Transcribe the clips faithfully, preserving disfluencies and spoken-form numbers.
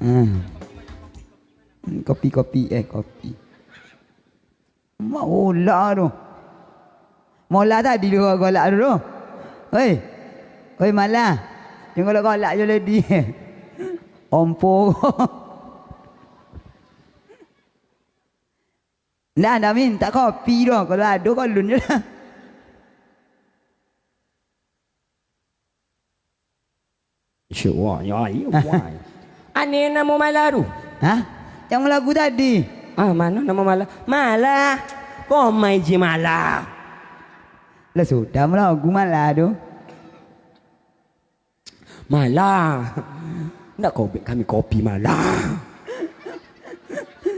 Hmm. Kopi, kopi, eh, kopi. Mak olak tu. Mola tadi tu golak tu tu. Hei. Hei, Mala. Jangan golak-golak jo lady. Ompo. Ndak, ndak mintak kopi doh. Kalau ado, kolun je lah. Insya Allah, ya, ya, wah. Ane namo Mala tu? Hah? Yang lagu tadi? Ah, mano namo Mala? Mala. Komai je Mala. Lah sudah malagu Mala tu. Mala. Ndak kau bek kami kopi, Mala.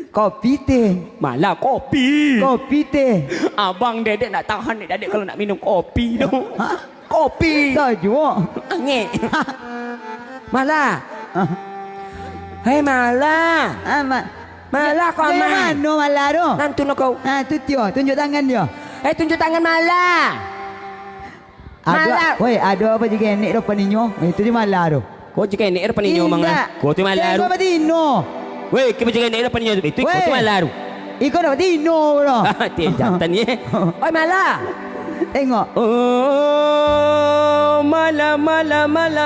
Kopi teh. Mala, kopi. Kopi teh. Abang Dedek ndak tahan ni, Dedek, kalau nak minum kopi tu. Hah? Kopi. Sajuak. Angek. Mala. Hah? Hei, Mala. Ah, Ma-, Mala, kau Mala. Mano Mala tu? Nantu no kau. Ah, tu tio, tunjuk tangan dio. Eh, tunjuk tangan Mala. Ado, Mala. Woi, ado apo jikok enek do paninyo? Itu di Mala tu. Ko jikok enek do paninyo, Mang, ah? Indak. Ko tu Mala tu. Tengok batino. Woi, ko jikok enek do paninyo tu. Itu ko tu Mala tu. Iko do batino tu. Tiap jantan ye. Oi, Mala. Tengok. Oh, Mala, Mala, Mala.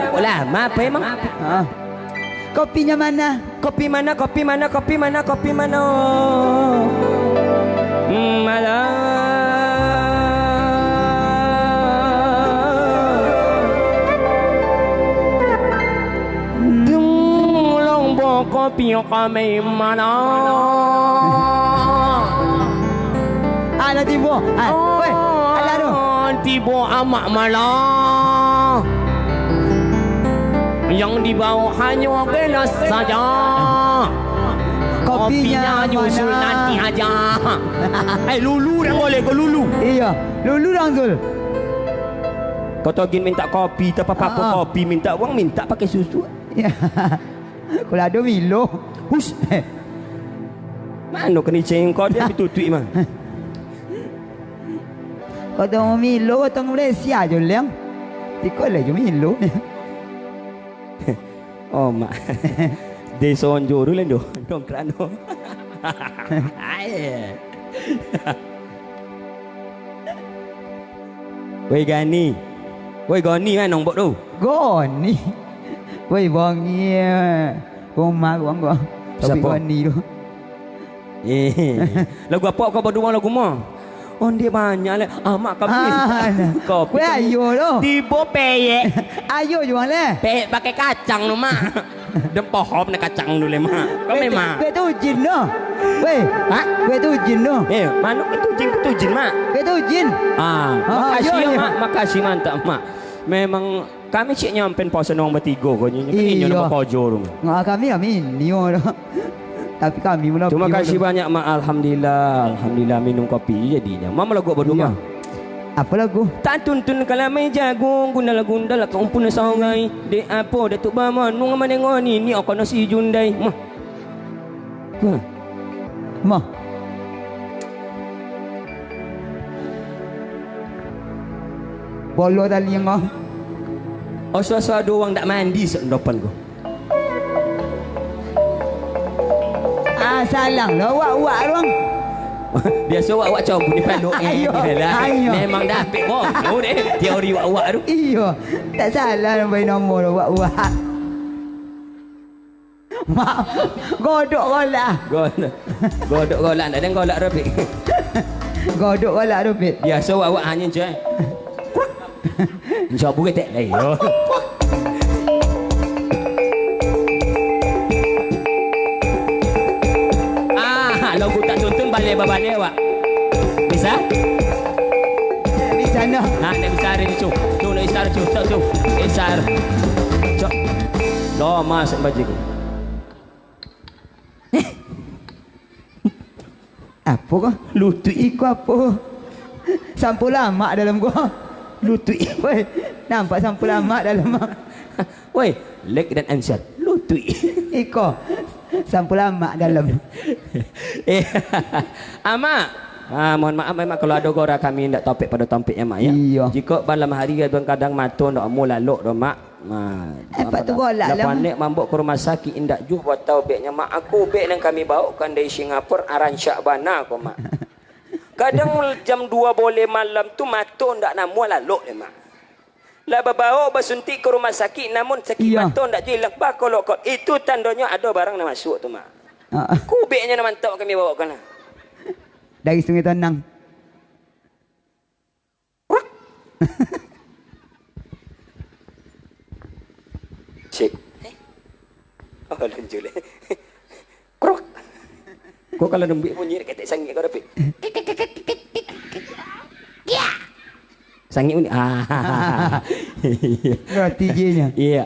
Alah, ma apa emang? Ah. Kopinya mana? Kopi mana, kopi mana, kopi mana, kopi mana? Malam. Dung long bo kopi kami mana? Alah tibo. Ah, weh, alah tu. Tibo Amak Mala. Yang dibawa hanyo gelas saja. Kopinya nyusul nanti aja. Eh, lulu dang boleh, ko lulu. Iyo, lulu dang, Zul. Koto gin minta kopi, tapi apa kopi minta uang, minta pakai susu. Iyo. Kalau ado Milo. Hush. Mano kena cengkok dia ditutup mah. Kau tengok Milo, kau tengok Malaysia je, Leng. Iko lah je Milo. Oh, mak. Deso Onjoro, Leng, doh. Dongkrak, doh. Ai. Woi, Gani. Woi, Goni, kan, nombok tu? Goni. Woi, bongi. Rumah, rumah. Siapa? Goni tu. Eh, lagu apa kau baduo lagu mah? Onde banyak leh. Amak kami. Ah, nah. Kau weh, ayo lo. Tibo peyek. Ayo juo leh. Peyek pakai kacang tu, Mak. Dem pohon nak kacang dulu, Mak. Kau memang. Weh tu jin tu. Weh. Hah? Weh tu jin tu. Eh, mano itu jin, itu jin, Mak? Weh tu jin. Ah, ah, makasih ayo, ya, ayo. Mak. Makasih mantap, Mak. Memang kami cik nyampen puasa nong batigo ko nyo. Kan inyo. Iyo. Ndak bakojo tu. Ngah kami, kami inyo tu. Tapi kami mula. Terima kasih banyak, Mak. Alhamdulillah. Alhamdulillah minum kopi jadinyo. Mama lagu apa dulu, Mak? Apa lagu? Tak tuntun kalamai jagung, gundal-gundal kumpul sagai. Dek apo Datuk Bamanung manengok ni, ni akan si Jundai. Mah. Mah. Mah. Bolo tali ngah. Oso-oso ado urang dak mandi sek depan ko. Ah, salang lah wak-wak tu, Bang. Biaso wak-wak combun di palok, eh, ayo, iyolah. Ayo. Memang dah apik bono deh, teori wak-wak tu. Iyo, tak salah nambai namo tu, wak-wak. Mak, godok golak. Godok, godok golak, ndak ado golak tu, Pik. Godok golak tu, Pik. Biaso wak-wak hanyo je. Sabu ketek. Eh, yo. Ah, lagu tak tuntun baleh babaleh, wak. Bisa? Bisa, nah. Ha, ndak bisa hari ni, cu. Cu, ndak bisa hari, cu. Cok, cu. Bisa hari. Cok. Lomas baju ku. Apo ko? Lutuik. Iko apo? Sampo lamak dalam ko. Lutuik. Woi, nampak sampo lamak dalam. Woi, like dan and share. Lutuik. Iko, sampo lamak dalam. Eh, Amak. Ah, mohon maaf, Mak, kalau ado gora kami ndak topik pado tompik ya, Mak, ya. Iyo. Jikok malam hari kadang-kadang mato ndak amuah lalok doh, Mak. Nah, Apak tu golak lah, Mak. Lapan nek mambok ka rumah sakik, indak juo batau beknyo, Mak. Aku bek nan kami baokan dari Singapura, arancak bana ko, Mak. Kadang jam dua boleh malam tu mato ndak namuah lalok deh, Mak. Lah babaok basuntik ka rumah sakik, namun sakik Iya. mato ndak juo ilang, bakolok-kolok. Itu tandonyo ado barang nan masuak tu, Mak. Ah, ah. Kubeknyo nan mantap kami baokan lah. Dari Sungai Tanang. Cek. Oh, lunjul, eh. Krok. Kok kalau nembik bunyi ketek sangik kau dapik? Sangik bunyi. Ah. Berarti J-nya. Iya.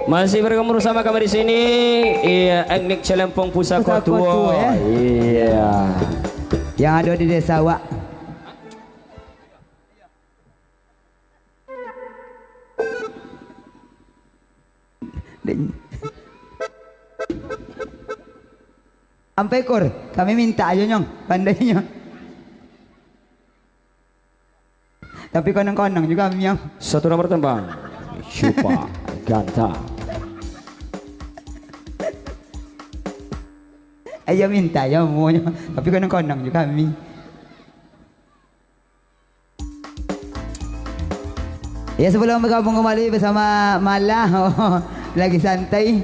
Masih bergabung bersama kami di sini, iya, etnik Celempong Pusako Pusako Tuo. Tuo, ya. Iya. Yang ada di desa awak. Ampai kur, kami minta ajo nyong, pandainyo. Tapi konang-konang juga, Miang. Satu nomor tembang. Syupa Ganta. Ayo minta yo, maunya. Tapi konang-konang juga, Mi. Ya, sebelum bergabung kembali bersama Malah, lagi santai.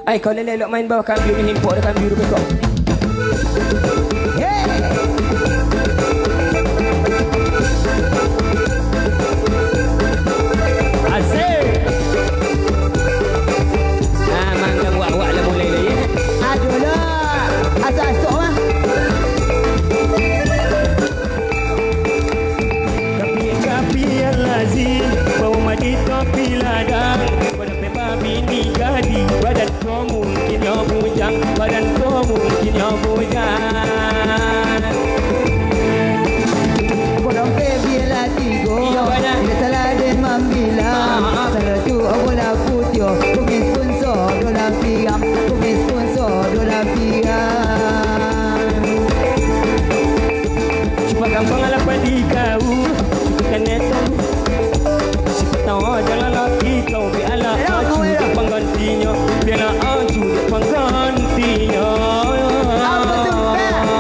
Ai, kau leleh elok main bawah kambiun ni, himpok dah kambiun rupa kau. Asik. Ah, mangga buak-buak lah mulai lah, ya. Aduh lah, asal-asal mah. Tapi, tapi yang lazim, bawa mati topi ladang. Pada pemba bini gadih, badan ko mungkin yo bujang, badan ko mungkin yo bujang. Bodoh ke biarlah tigo, Iyo, badan. Tidak salah dia mambilang. Ah, ah. Salah tu bola putih, kumis pun sodolah piang, kumis pun sodolah piang. Cuba gampang lah padi kau, cuba kena tahu. Siapa tahu ada lelaki kau, biarlah Hello, aju hello. Panggantinyo, biarlah aju panggantinyo. Apa tu, Pak?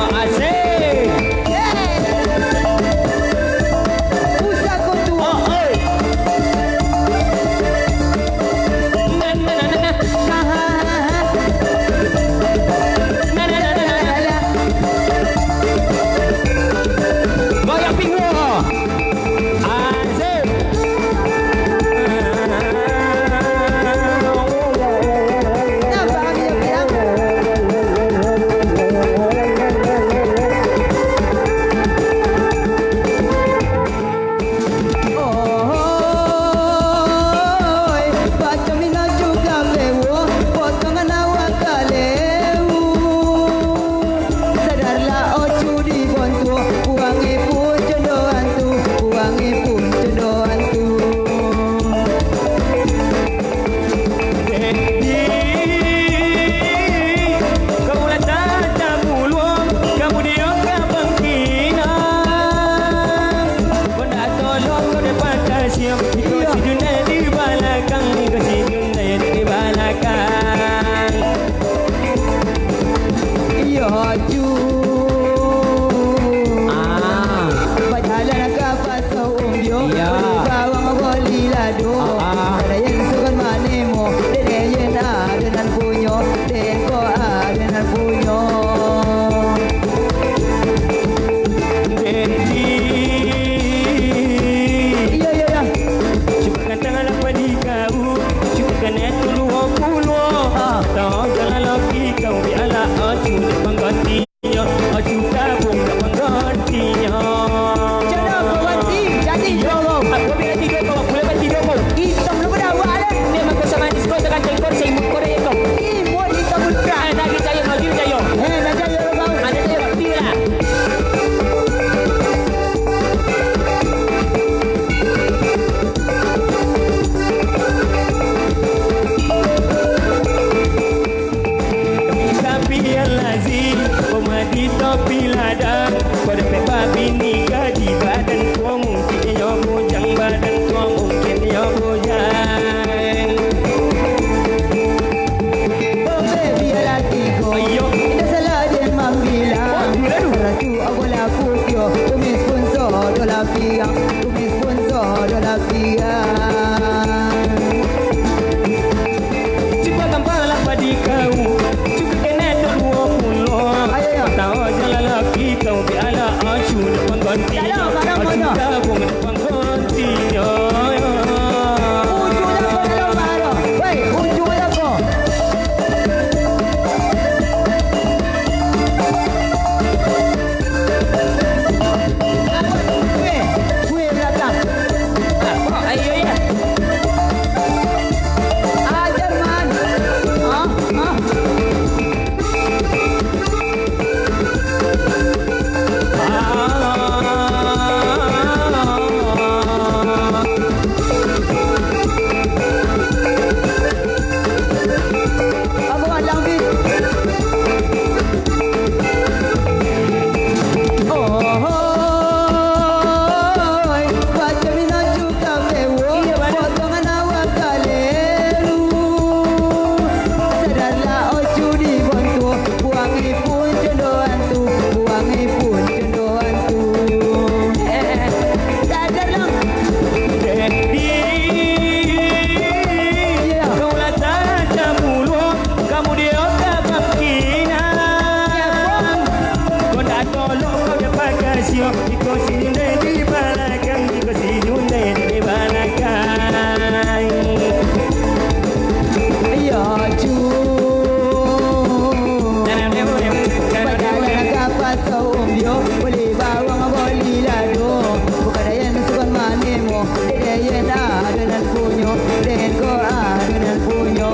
Ko ado nan punyo.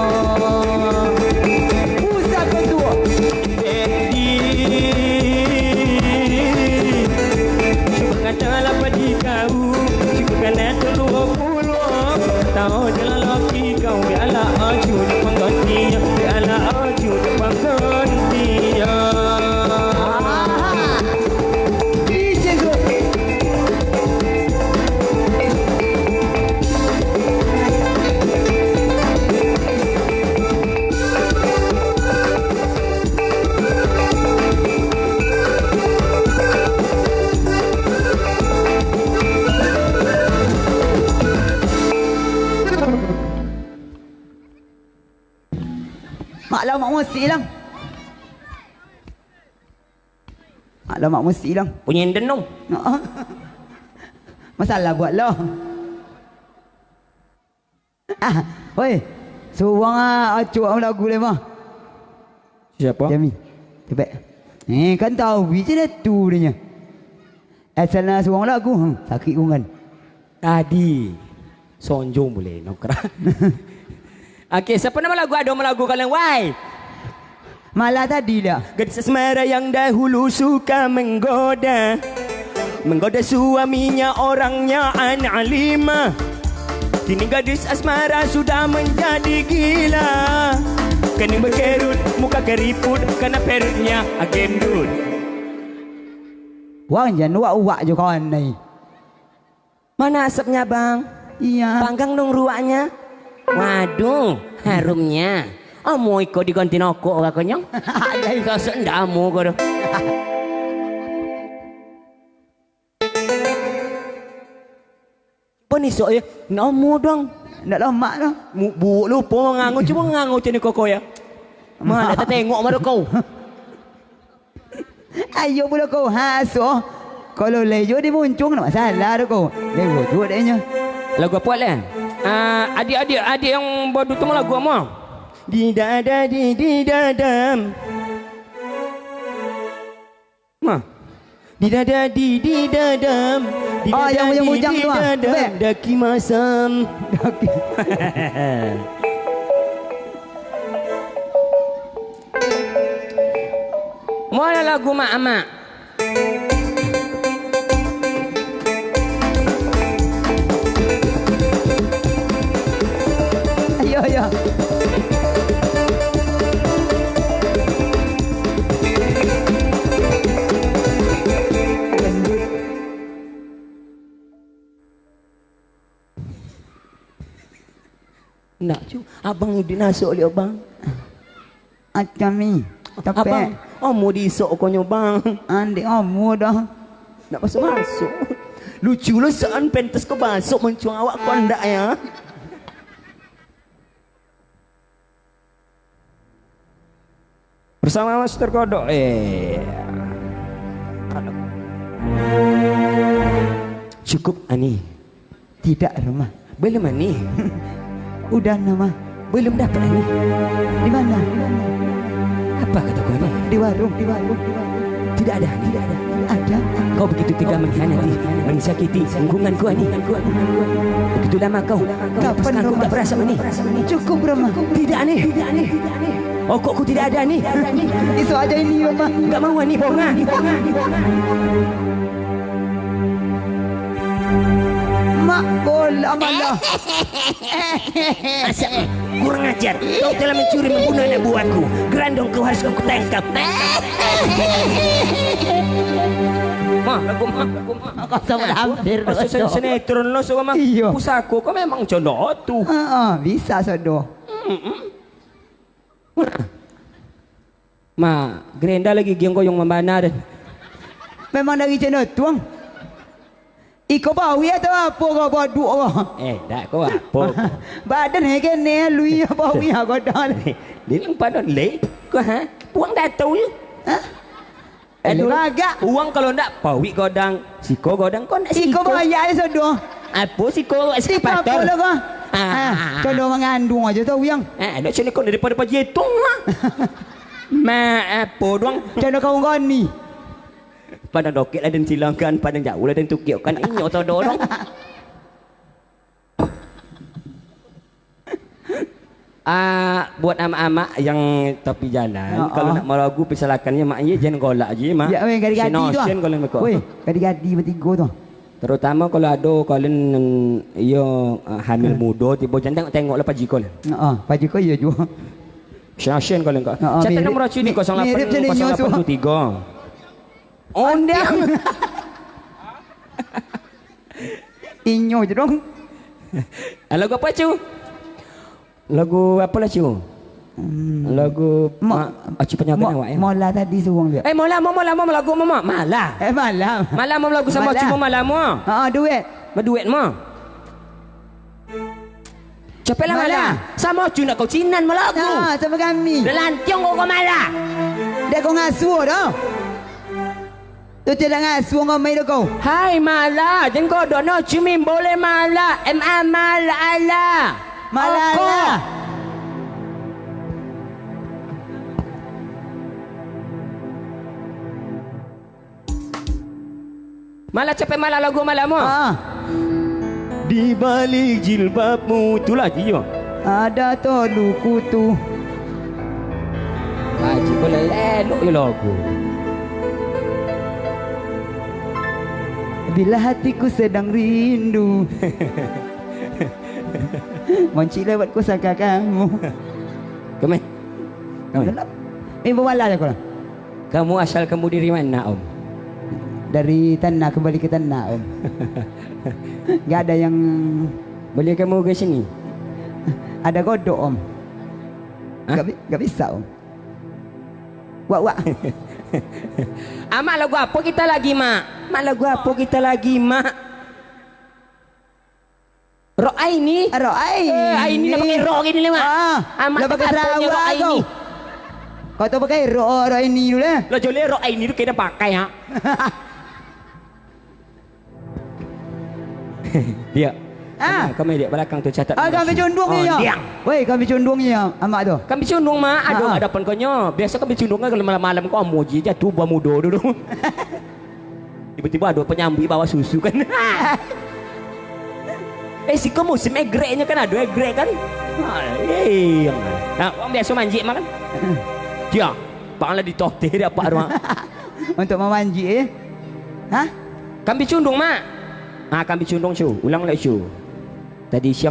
Pusako tuo. Edi. Cubo katalah padi kau, cubo kana tu duo puluah. Tau je lalaki kau, bialah aju panggantinyo, bialah aju panggantinyo. Aha. Mak lah, mak musik lah. Mak lo mak musik lo. Punyo inden tu. Masalah buat lo. Ah, oi. Suruang ah, acok lagu le mah. Siapa? Jami. Cepek. Eh, kan tahu biji dah tu dia. Asal nak suruang lagu, hmm, sakit pun kan. Tadi sonjong buleh nongkrong. Oke, siapa nama lagu ado malagu kalian, wai? Malah tadi dah. Gadis asmara yang dahulu suka menggoda, menggoda suaminya orangnya an alimah. Kini gadis asmara sudah menjadi gila. Kening berkerut, muka keriput, karena perutnya gendut. Wang jan uak-uak jo kawan nai. Mana asapnya, Bang? Iya. Panggang dong ruaknya. Waduh, harumnya. Amuah iko diganti nokok kakonyo. Sosok ndak amuah ko doh. Cubo nisok yo. Ndak amuah dong. Ndak lamak doh. Mu-, buuk lupo mangango, cubo mangango cak ni koko yo. Mana tak tengok mah kau. Ayo pulo kau, ha, so. Kalau lai juo dimuncuang, ndak masalah doh kau. Lai juo dek nyo. Lagu apo, Len? Ah, adiak-adiak, adiak yang baduo tu mah lagu apo? Di dada, di, di dada. Mah. Di dada, di, di dada. Di Oh, dada, yang, yang di, bujang di tu, ah. Dada. Bek. Daki masam. Daki. Mana lagu Mak Amak? Ayo, ayo. Nak cu, abang dinasok liau, bang. Akami, Abang, tapek. Omu diisok konyo, bang. Andik omu doh. Nak masuk-masuk. Lucu lo saan pentas ko basok mancuang awak ko ndak ya. Bersama Master Kodok. Eh. Cukup, Ani. Tidak, Rama. Belum, Ani. Udah, Nama. Belum dapat, Ani. Di mana? Di mana? Apa kata kau, Ani? Di warung, di warung, di warung. Tidak ada, Ani. Tidak ada. Ada. Kau begitu tega mengkhianati, menyakiti lingkunganku, Ani. Begitu lama kau. Kapan, Rama? Aku tak berasa, Ani. Cukup, Rama. Tidak, Ani. Okokku tidak ada, Ani. Esok aja ini, Rama. Enggak mau, Ani, bohong, ah. Mak bola malah. Asak, kurang ajar. Kau telah mencuri, membunuh anak buahku. Gerandong kau harus aku tangkap. Mah, aku mah, aku mah. Kau sama hampir. Masuk sinetron lo, sama. Iyo. Pusako kau memang contoh tu. Heeh, bisa sodo. Ma, gerenda lagi giang goyong mambana den. Memang dari cano tuang. Iko bawi atau apo ko, boduk ko? Eh, dak ko apo. Badan he kene, lui bawi ko dah. Di lempang don le. Ko ha? Puang datau je. Hah? Eh, Aduh, bagak. Uang kalau ndak, pawik godang, siko godang, kau ndak siko. Siko bayar je sodo. Apo siko? Siko apo lo kau? Ah. Ah, sodo mangandung aja tu, Wiang. Ah, nak sini kau daripada Pak Jetong lah. Ma, apo doang? Sodo kau ngoni. Padang dokek lah dan silangkan, padang jauh lah dan tukiukan. Inyo sodo doang. Ah, buat amak-amak yang tapi jalan, Ha, kalau ah. nak malagu, persilakannyo, Mak, ye, jan golak je, Mak. Ya, weh, gadi-gadi tu, ah. Sinosen kalau nak. Weh, gadi-gadi batigo tu. Terutama kalau ado kalian, iyo, ah, hamil Hmm. mudo, tibo jan tengok-tengok lah Pak Jiko lah. Ha, ah, Pak Jiko iyo juo. Sinosen kalau nak. Ha, ah, Catat mirip, nomor Acu di mi-, kosong lapan, mirip je ninyo kosong lapan dua tiga. Ondiang. Inyo je dong. Ah, lagu apa, Cu? Lagu apa lah, Cu? Hmm. Lagu Mo-, Ma-, Acu panyakan mo-, awak, ya? Mola tadi suruang dia. Eh, Mola, mo, Mola, mo, lagu mo, mo. Malah. Eh, malah. Malah, mo, lagu sama Malah. Acu, mo, malah, mo. Ha, duet. Baduet, mo. Capeklah, Malah. Malah. Sama Acu nak kau cinan malagu. Ha, sama kami. Dah lantiang kau, kau malah. Dah kau ngasuh dah. Tu tidak ngasuh kau main kau. Hai, malah. Jan kau dono cimin boleh malah. M A malah, alah. Malah, Oko. Alah. Malah capek malah lagu malah mo. Ah. Di balik jilbabmu, itulah dia. Ada tolu kutu. Haji ko lelok je lagu. Bila hatiku sedang rindu. Mancik lewat ku sangka kamu. Kemeh. Kemeh. Dalam. Eh, bawa lah aku lah. Kamu asal kamu dari mana, Om? Dari tanah, kembali ke tanah, Om. Nggak ada yang Boleh kamu ke sini? Ada godok, Om. Hah? Nggak bi-, nggak bisa, Om. Wak, wak. Ah, Mak, lagu apa kita lagi, Mak? Mak, lagu apa kita lagi, Mak? Rok Aini? Rok Aini. Eh, Aini nak pakai rok gini lah, Mak. Ah, Amak lah pakai tak patutnya rok sarawak Aini. Kau. Kau tu pakai rok, rok Aini tu lah. Lah, joleh rok Aini tu kena pakai, ha. Dia. Ah. Kami, kami dia belakang tu catat. Ah, kami cundung Oh, iya. Diang. Woi, kami cundung iya, Amak tu. Kami cundung, Mak. Aduh, Ah, ah. Ada depan kau nyo. Biasa kami cundung kan kalau malam-malam kau amuji jatuh buah mudo dulu. Tiba-tiba ada penyambi bawa susu kan. Eh, siko musim egreknyo kan, ada egrek kan. Ah, eh, yang mana? Nah, orang biasa manjik mah kan. Dia, bang lah ditoteh dia apa rumah. Untuk mamanjik, eh? Hah? Kambing cundung, Mak. Ah, kambing cundung, Cu. Ulang lah, Cu. Tadi siang